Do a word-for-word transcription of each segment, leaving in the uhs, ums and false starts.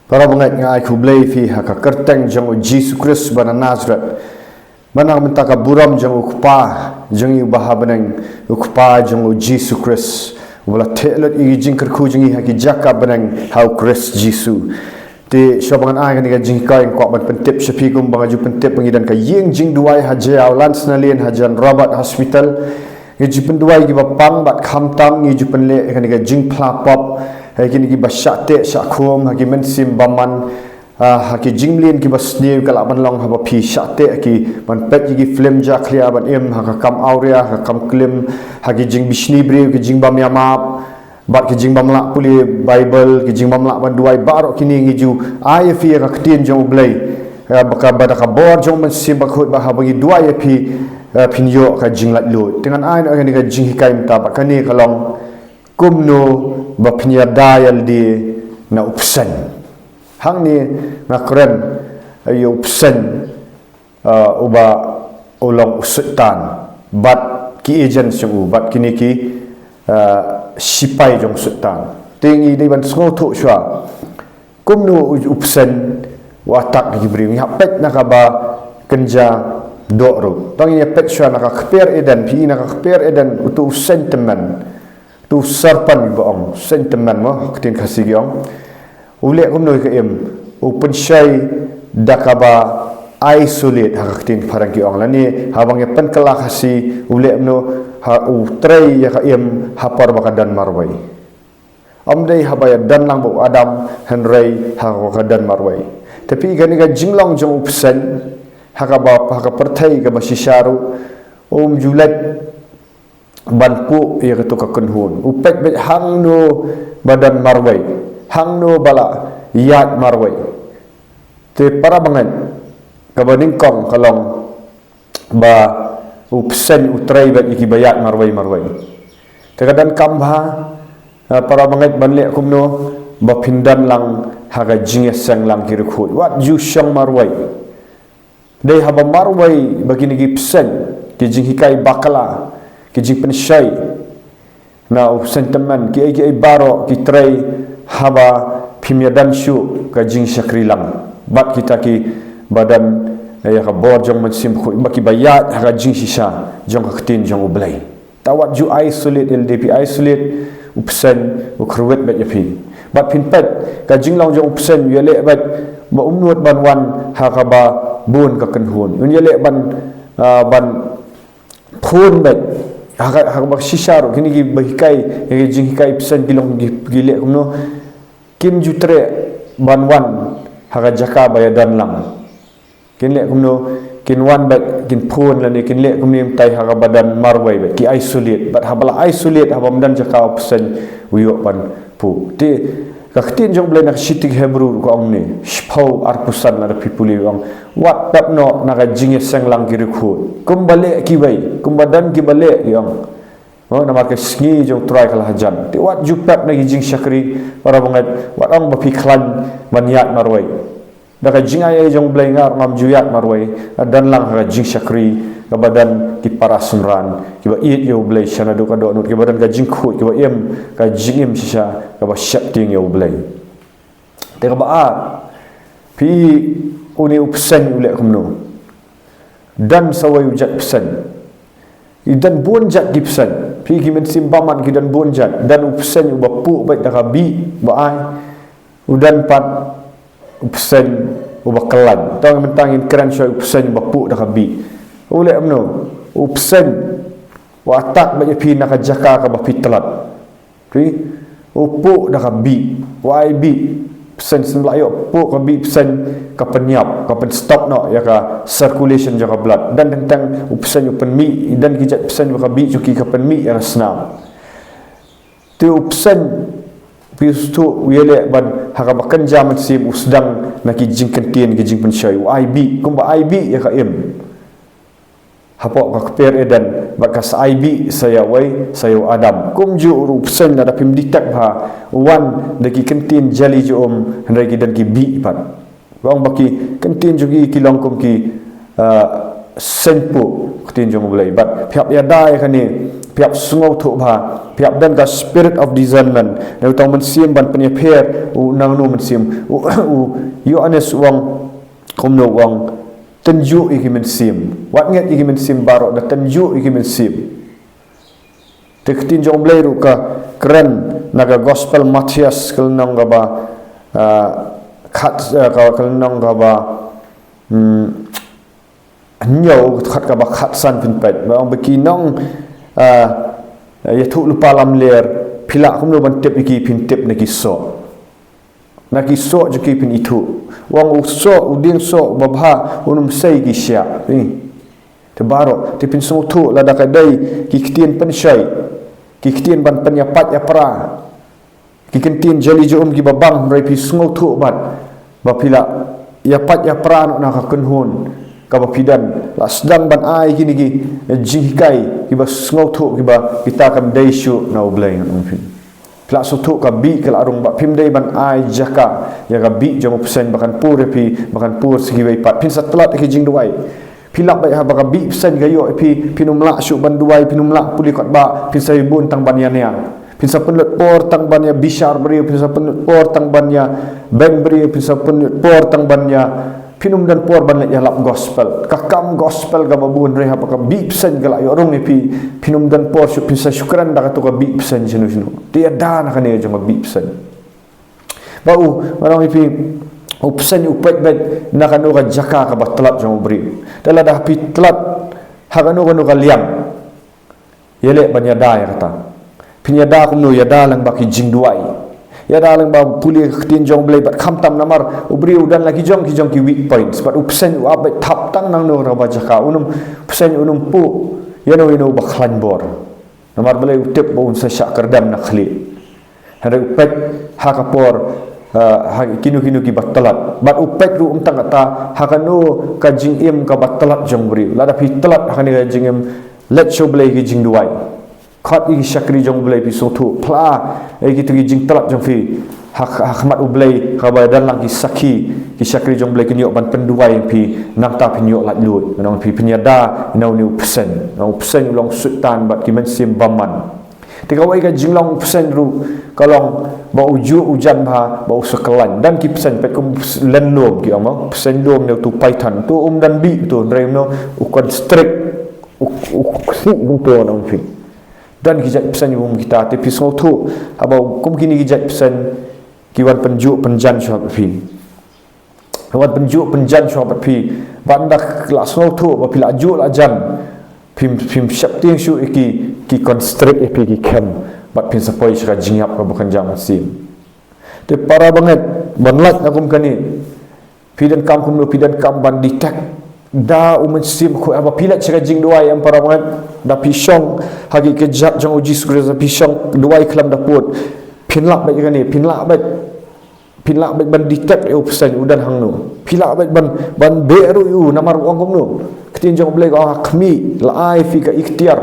Para bangeit, nga ai khublei ïa phi ha ka kyrteng jong u Jisu Khrist ba na Nazareth. Ba na ka bynta ka burom jong u Kpa jong ngi uba ha bneng, u Kpa jong u Jisu Khrist, uba la theh lut ïa ki jingkyrkhu jong ngi ha ki jaka bneng ha u Khrist Jisu. Te shuwa ba ngan ai kane ka jinghikai, nga kwah ban pyntip sha phi kumba nga ju pyntip ba ngi don ka ïing jingduwai ha Jaïaw Lands Nalin, ha John Roberts Hospital. Ngi ju pynduwai ïa kiba pang bad khamtam, ngi ju pynleh ïa kane ka jingphla pop ha kine kiba shah teh shah khum ha ki mynsiem bymman, ah, ha ki jingmlien kiba sniew ka lah ban long haba phi shah teh ha ki, ban peit ïa ki film jakhlia, ban im ha ka kam awria, ha ka kam klim, ha ki jingbishni briew, ki jingbym ïamap, bad ki jingbym lah pule Baibl, ki jingbym lah ban duwai. Baroh kine ngi ju ai ïa phi ïa ka ktien jong u Blei, eh, ba ka, ba da ka bor jong u Mynsiem Bakhuid, ba haba ngi duwai ïa phi, eh, phin ïoh ka jinglaitluid. Te ngan ai noh ïa kane ka jinghikai mynta, ba kane ka long kumno ba phin ïada ïalade na u bseiñ. Hangne nga kren ïa u bseiñ, uh, uba u long u Soitan bad ki agent jong u, bad kine ki, uh, shipai jong u Soitan. Te ngi dei ban sngewthuh shuwa kumno u, u bseiñ u attack ïa ki briew. Ngi hap peit na kaba kynja doh ruh. Tang ngi peit shuwa na ka kper Eden, phi i na ka kper Eden, uto u bseiñ tymmen, uto u serpent ba ong, bseiñ tymmen mo, ha ka ktien Khasi ki ong. U leh kumno ïa ka im? U pynshoi da kaba isolate, ha ka ktien phareng ki ong, lane haba ngi pynkylla Khasi, u leh kumno? Ha, u trei ïa ka im ha por ba ka don marwei. Ym dei haba ïadon lang bad u Adam, hynrei ha kaba ka don marwei. Te phi i kane ka jinglong jong u bseiñ ha kaba, ha ka pyrthei kaba shisha ruh, um ju leit ban puh ïa kato ka kynhun. U peit beit hangno ba don marwei, hangno ba la ïaid marwei. Te para bangeit, kaba nyngkong ka long ba u bseiñ u trei beit ïa kiba ïaid marwei marwei. Te ka donkam bha, eh, para bangeit, ban leh kumno ba phin don lang ha ka jingïaseng lang ki riewkhuid. Wat ju shong marwei. Dei haba marwei ba kine ki bseiñ, ki jinghikai bakla, ki jingpynshoi na u bseiñ tymmen, kiei kiei baroh ki trei, haba phim ïadon shuh ka jingshakri lang bad kita kiba don, eh, ïa ka bor jong u Mynsiem Bakhuid, ba kiba ïaid ha ka jingshisha jong ka ktien jong u Blei. Te wat ju isolate ïalade, phi isolate, u bseiñ u kyrwit beit ïa phi. Bad phin peit ka jinglong jong u bseiñ, u ïaleh beit ba um nud ban wan ha kaba bun ka kynhun. Un ïaleh ban, ah, ban phone beit ha ka, ha kaba shisha ruh. Kine kiba hikai ïa ki jinghikai bseiñ ki long ki, ki leh kumno? Kim ju treh ban wan ha ka jaka ba ïadon lang. Kin leh kumno? Kin wan beit, kin phone lane kin leh kumne mynta ha kaba don marwei beit, ki isolate. Bad haba la isolate, haba ym don jaka, u bseiñ u ïoh ban puh. Te ka ktien jong u Blei na ka shithi Hebru ka ong ne, shiphew arphew san, lada phi pule, u ong, wat pep noh na ka jingïaseng lang ki riewkhuid, kumba leh kiwei, kumba don kiba leh, ki ong. Oh, namar ka sngi jong u Trai ka la hajan. Te wat ju pep na ki jingshakri, para bangeit, wat ong ba phi khlaiñ ban ïaid marwei. Da ka jingai ei jong u Blei nga ruh ngam ju ïaid marwei, nga don lang ha ka jingshakri, kaba don ki para synran kiba ïeit ïa u Blei sha naduh ka dohnud, kiba don ka jingkhuid, kiba im ka jingim shisha kaba sheptieng ïa u Blei. Te kaba ar, phi, une u bseiñ u leh kumno? Don sa wei u jait bseiñ. I don bun jait ki bseiñ. Phi, ki mynsiem bymman ki don bun jait. Don u bseiñ uba puh beit da ka bih ba ai. U don pat u bseiñ uba kyllain. Tang mynta ngin kren shuwa u bseiñ uba puh da ka bih. U leh kumno? U bseiñ u attack beit ïa phi na ka jaka kaba phi tlot. Phi, u puh da ka bih, u ai bih. Bseiñ shen ba la ïoh puh ka bih bseiñ, ka pynïap, ka pynstop noh ïa ka circulation jong ka blood. Don teng teng u bseiñ u pynmih, don ki jait bseiñ ba ka bih jong ki ka pynmih ïa ka snam. Te u bseiñ, phi sngewthuh, u ïaleh ban, ha kaba kynja mynsiem, u sdang na ki jingkyntien, ki jingpynshoi, u ai bih, kumba ai bih ïa ka im. Hapoh ka kper Eden, bad ka sa ai bih sa ïa uwei, sa ïa u Adam. Kumjuh ruh u bseiñ, lada phim detect bha, u wan da ki kyntien jali jong um, hynrei ki don ki bih pat. Ba ong ba ki kyntien jong ki ki long kum ki, ah, seiñ puh, ka ktien jong u Blei. Bad phi hap ïada ïa kane, Phi hap sngewthuh bha, phi hap don ka spirit of discernment. Na uta u mynsiem ban pynïapher, u nangno mynsiem. U, u Ïoannis u ong, kumno u ong, tynjuh ïa ki mynsiem. Wat ngeit ïa ki mynsiem baroh, da tynjuh ïa ki mynsiem. Te ka ktien jong U Blei ruh ka kren na ka gospel Mathaios ka lynnong kaba, ah, khat, ah, ka, ka lynnong kaba, hmm, hynñiew, khat kaba khatsan phin peit. Ba ong ba ki nong, ah, ïathuhlypa lamler, phi lah kumno ban tip ïa ki, phin tip na ki soh. Na ki soh jong ki phin ithuh. U ong u soh, u dieng soh babha, un ym sei ki shiah. Ni. Te baroh, te phin sngewthuh lada ka dei ki ktien pynshoi, ki ktien ban pynïapait ïapra, ki ktien jali jong kiba bang, hynrei phi sngewthuh bad ba phi lah ïapait ïapra noh na ka kynhun kaba phi don. Lah sdang ban ai kine ki jinghikai kiba sngewthuh, kiba kita kam dei shuh na U Blei, ngan ong phi. Phi lah sngewthuh ka bih ka la rung, bad phim dei ban ai jaka ïa ka bih jong u bseiñ ba kan pur ïa phi, ba kan pur sha kiwei pat. Phin sa tlot ïa ki jingduwai. Phi lap beit haba ka bih bseiñ ka ïoh ïa phi, phin ym lah shuh ban duwai, phin ym lah pule kot ba, phin sa ïa bun tang ban ïania. Phin sa pynlut por tang ban ïa bishar briew, phin sa pynlut por tang ban ïa beng briew, phin sa pynlut por tang ban ïa, phin ym don por ban leit ïalap gospel. Ka kam gospel kaba bun, hynrei haba ka bih bseiñ ka la ïoh rung ïa phi, phin ym don por shuh, phin sa shu kren da kato ka bih bseiñ shano shano. Te ïada na kane jong ka bih bseiñ. Ba u, ngan ong ïa phi, u bseiñ u peit beit na kano ka jaka kaba tlot jong u briew. Te lada phi tlot ha kano kano ka liang, ïaleh ban ïada ïa kata. Phin ïada kumno? Ïada lyngba ki jingduwai. Ïada lyngba pule ka ktien jong U Blei bad khamtam, namar u briew u don la ki jong ki jong ki weak points. Bad u bseiñ u ap beit thap tang nangno kano kaba jaka. Un ym, bseiñ un ym puh ïano ïano ba khlaiñ bor. Namar balei? U tip ba un sa shah kyrdem na khlieh. Hynrei u peit ha ka por, eh, ha kino kino kiba tlot. Bad u peit ruh ym tang kata, ha kano ka jingim kaba tlot jong u briew. Lada phi tlot ha kane ka jingim, leit sha U Blei ki jingduwai. Khot ïa ki shakri jong U Blei, phi sngewthuh, phla ïa kito ki jingtlot jong phi ha, ha khmat U Blei, kaba don lang ki sakhi, ki shakri jong U Blei kin ïoh ban pynduwai ïa phi, nangta phin ïoh laitluid. Ngan ong ïa phi, phin ïada na une u bseiñ. Na u bseiñ u long Soitan bad ki mynsiem bymman. Te kawei ka jinglong bseiñ ruh ka long ba u juh u jan bha, ba u sa khlaiñ. Don ki bseiñ, peit kum bs-, len lum ki ong mo, bseiñ lum ne uto u python, uto um don bih uto, hynrei kumno, u constrict, u, u ksih kumto, ngan ong ïa phi. Don ki jait bseiñ kum kita, te phi sngewthuh, haba kum kine ki jait bseiñ ki wan pynjuh pynjan shuwa bad phi. Wan pynjuh pynjan shuwa bad phi. Bad ynda la sngewthuh ba phi la juh la jan, phim, phim sheptieng shuh ïa ki, ki constrict ïa phi, ki khem. Bad phin sa poi sha ka jingïap kaba kynja mynsiem. Te para bangeit, ban lait na kum kane, phi donkam kumno? Phi donkam ban detect da u Mynsiem Bakhuid haba phi leit sha ka jingduwai, em para bangeit. Da phi shong ha ki kjat jong u Jisu Khrist, da phi shong duwai khlem da pud, phin lah beit ïa kane, phin lah beit, phin lah beit ban detect ïa u bseiñ u don hangno. Phi lah beit ban, ban beh ruh ïa u, namar u ong kumno? Ktien jong U Blei ka ong ha khmih la ai ïa phi ka iktiar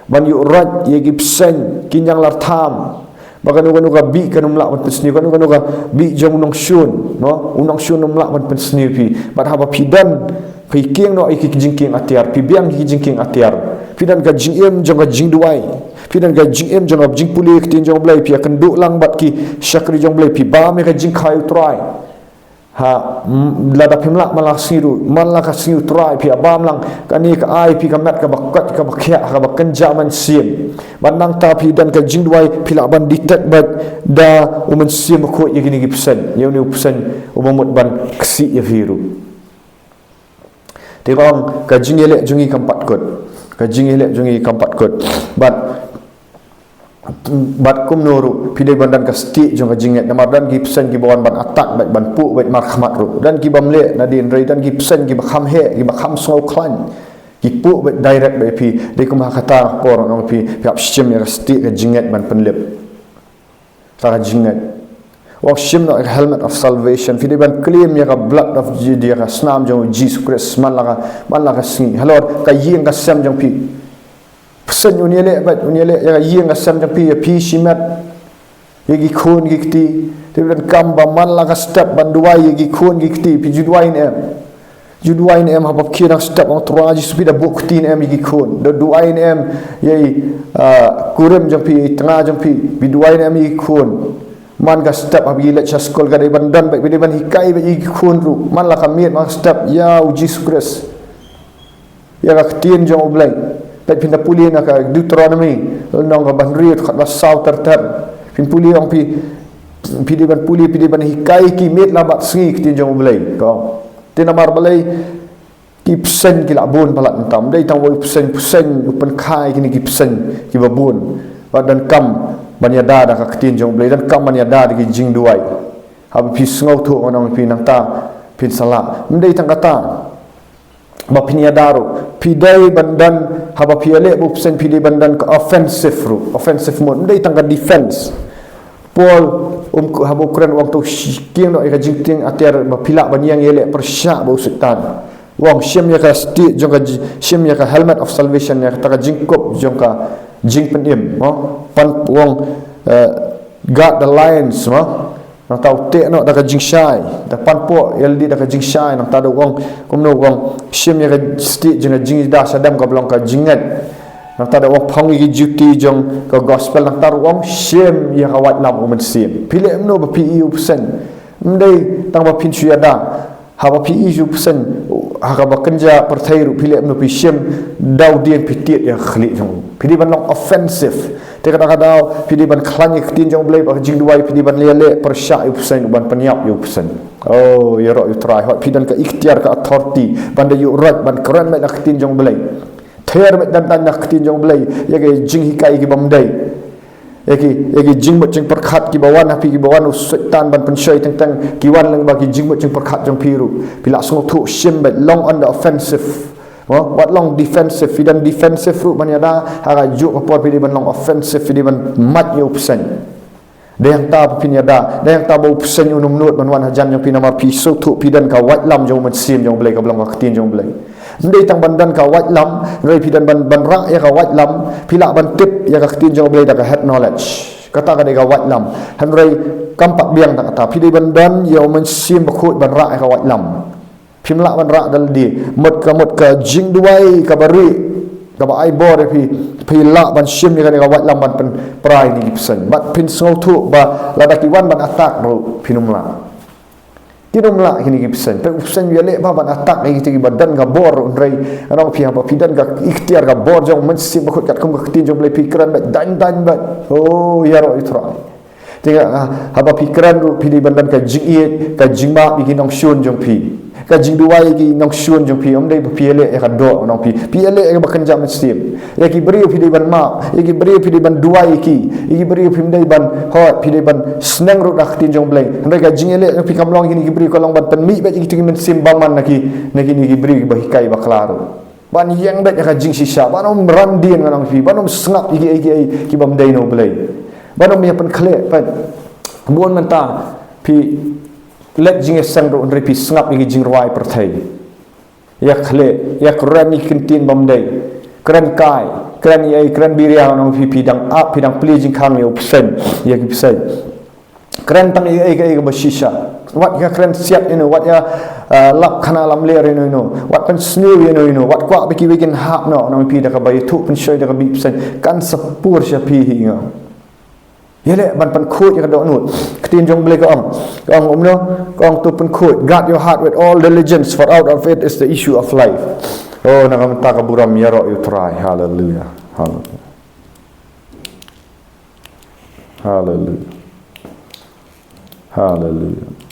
ban ïuh roit ïa ki bseiñ, ki ñianglartham. Ba kano kano ka bih kan ym lah ban pynsniew, kano kano ka bih jong u nongshun, no? U nongshun um lah ban pynsniew ïa phi. Bad haba phi don, phi kieng noh ïa ki jingkieng atiar, phi biang ïa ki jingkieng atiar. Phi don ka jingim jong ka jingduwai. Phi don ka jingim jong ka jingpule ktien jong U Blei, phi ïakynduh lang bad ki shakri jong U Blei, phi bam ïa ka jingkhawai U Trai. Ha, mm, lada phim lah man la ka sngi ruh, man la ka sngi U Trai phi ïabam lang, kane ka ai ïa phi ka met kaba koit, kaba khiah, kaba kynja mynsiem. Bad nangta phi don ka jingduwai, phi lah ban detect beit da u Mynsiem Bakhuid ïa kine ki bseiñ, ïa une u bseiñ uba mut ban ksih ïa phi ruh. Te ka ong ka jingïaleh jong ngi kam pat kut. Ka jingïaleh jong ngi kam pat kut. Bad, bad kumno ruh, phi dei ban don ka stieh jong ka jingngeit. Namar don ki bseiñ kiba wan ban attack beit, ban puh beit markhmat ruh. Don ki bym leh nadien, hynrei don ki bseiñ kiba kham heh, kiba kham sngewkhlaiñ. Ki puh beit direct beit ïa phi. Dei kumba ha kata ka por ngan ong ïa phi, phi hap shim ïa ka stieh ka jingngeit ban pynlip. Sa ka jingngeit. Wan shim noh ïa ka helmet of salvation. Phi dei ban claim ïa ka blood of Je-, ïa ka snam jong u Jisu Khrist man la ka, man la ka sngi. Halor ka ïing ka sem jong phi. Bseiñ un ïaleh beit, un ïaleh ïa ka ïing ka sem jong phi, ïa phi shimet, ïa ki khun ki kti. Te phi donkam ba man la ka step ban duwai ïa ki khun ki kti, phi ju duwai ne em? Ju duwai ne em haba phi khie na step, ong Trai Jisu, phi da buh kti ne em ïa ki khun. Da duwai ne em ïa i, ah, kurim jong phi, ïa i tnga jong phi. Phi duwai ne em ïa ki khun. Man ka step haba ki leit sha skul ka dei ban don bad phi dei ban hikai bad ïa ki khun ruh. Man la ka miet man ka step, ïa u Jisu Khrist. Ïa ka ktien jong U Blei. Bad phin da pule na ka Deuteronomy, lynnong kaba hynriew, khat ba saw ter ter. Phin pule, ong phi, phi dei ban pule, phi dei ban hikai ki miet la bad sngi, ktien jong U Blei. Ko. Te namar balei, ki bseiñ ki la bun palat mynta. Ym dei tang ba u bseiñ, bseiñ u pynkha ïa kine ki bseiñ kiba bun. Bad donkam ban ïada da ka ktien jong U Blei, donkam ban ïada da ki jingduwai. Haba phi sngewthuh, ngan ong ïa phi, nangta phin sa lah. Ym dei tang kata ba phin ïada ruh. Phi dei ban don, haba phi ïaleh bad u bseiñ, phi dei ban don ka offensive ruh, offensive mode. Ym dei tang ka defense. Paul, um, haba u kren, u ong, to shi-, kieng noh ïa ka jingtieng atiar ba phi lah ban ïeng ïaleh pyrshah bad u Soitan. U ong, shim ïa ka stieh jong ka ji-, shim ïa ka helmet of salvation, ïa kata ka jingkup jong ka jingpynim, mo? Pan, u ong, eh, guard the loins, mo? Nangta u teh noh da ka jingshai, da pan poh ïalade da ka jingshai, nangta da u ong, kumno u ong, shim ïa ka stieh jong ka jingïada shadem kaba long ka jingngeit. Nangta da u ong, phong ïa ki juti jong ka gospel, nangta da u ong, shim ïa ka waitlam u Mynsiem. Phi leh kumno ba phi ïohi ïa u bseiñ? Ym dei tang ba phin shu ïada. Haba phi ïohi ïa u bseiñ ha kaba kynja pyrthei ruh, phi leh kumno, phi shim, da u dien phi tied ïa ka khlieh jong u. Phi dei ban long offensive. Te kata ka daw phi dei ban khlaiñ ïa ka ktien jong U Blei bad ka jingduwai, phi dei ban ïaleh pyrshah ïa u bseiñ, ban pynïap ïa u bseiñ. Oh, ïaroh ïa u Trai, hooid phi don ka iktiar, ka authority ban da ïuhroit, ban kren beit na ka ktien jong U Blei. Ther beit, dang dang na ka ktien jong U Blei ïa ki jinghikai kiba ym dei. Ïa ki, ïa ki jingmut jingpyrkhat kiba wan ha phi, kiba wan u Soitan ban pynshoi teng teng, ki wan lyngba ki jingmut jingpyrkhat jong phi ruh. Phi lah sngewthuh, shim beit, long on the offensive. Mo, wat long defensive, phi don defensive ruh ban ïada, ha kajuh ka por phi dei ban long offensive, phi dei ban mad ïa u bseiñ. Dei hangta ba phin ïada, dei hangta ba u bseiñ un ym nud ban wan hajan jong phi, namar phi sngewthuh phi don ka waitlam jong u Mynsiem jong U Blei kaba long ka ktien jong U Blei. Ym dei tang ban don ka waitlam, hynrei phi don ban, ban rah ïa ka waitlam, phi lah ban tip ïa ka ktien jong U Blei da ka head knowledge. Kata ka dei ka waitlam. Hynrei kam pat biang tang kata, phi dei ban don ïa u Mynsiem Bakhuid ban rah ïa ka waitlam. Phim lah ban rah da lade. Mut ka, mut ka jingduwai kaba rieh, kaba ai bor ïa phi, phi lah ban shim ïa kane ka waitlam ban pynpra ïa kine ki bseiñ. Bad phin sngewthuh ba lada ki wan ban attack ruh, phin ym lah. Kin ym lah kine ki bseiñ. Peit u bseiñ u ïaleh bha ban attack ïa kito kiba don ka bor ruh, hynrei ngan ong ïa phi, haba phi don ka iktiar, ka bor jong u Mynsiem Bakhuid katkum ka ktien jong U Blei, phi kren beit, dang dang beit. Oh, ïaroh ïa u Trai. Te nga, ah, haba phi kren ruh phi dei ban don ka jingïeit, ka jingmap ïa ki nongshun jong phi. Ka jingduwai ïa ki nongshun jong phi, ym dei ba phi ïaleh ïa ka doh, ngan ong ïa phi. Phi ïaleh ïa kaba kynja mynsiem. Ïa ki briew phi dei ban map, ïa ki briew phi dei ban duwai ïa ki, ïa ki briew phim dei ban, hooid, phi dei ban sneng ruh da ka ktien jong U Blei. Hynrei ka jingïaleh jong phi kam long ïa kine ki briew, ka long ban pynmih beit ïa kito ki mynsiem bymman na ki, na kine ki briew kiba hikai bakla ruh. Ban ïeng beit ïa ka jingshisha, ban ym ran dien, ngan ong ïa phi, ban ym sngap ïa kiei kiei kibym dei na U Blei. Ban ym ïa pynkhleh, peit. Bun mynta phi leit jingïaseng ruh hynrei phi sngap ïa ki jingrwai pyrthei. Ïa khleh, ïa kren ïa ki ktien bym dei. Kren kai, kren ïa, kren biria, ngan ong ïa phi, phi dang ap, phi dang plie jingkhang ïa u bseiñ, ïa ki bseiñ. Kren tang ïa kaei kaei kaba shisha. Wat ïa kren siat ïano, wat ïa, ah, lap khana lamler ïano ïano, wat pynsniew ïano ïano, wat kwah ba kiwei kin hap noh, ngan ong ïa phi, da kaba ïathuh pynshoi da ka bih bseiñ, kan sa pur sha phi hi, nga ong. Ïaleh ban pynkhuid ïa ka dohnud. Ka ktien jong U Blei ka ong, ka ong kumno, ka ong to pynkhuid. Guard your heart with all diligence, for out of it is the issue of life. Oh, na ka bynta ka burom, ïaroh ïa u Trai. Haleluia. Haleluia. Haleluia. Haleluia.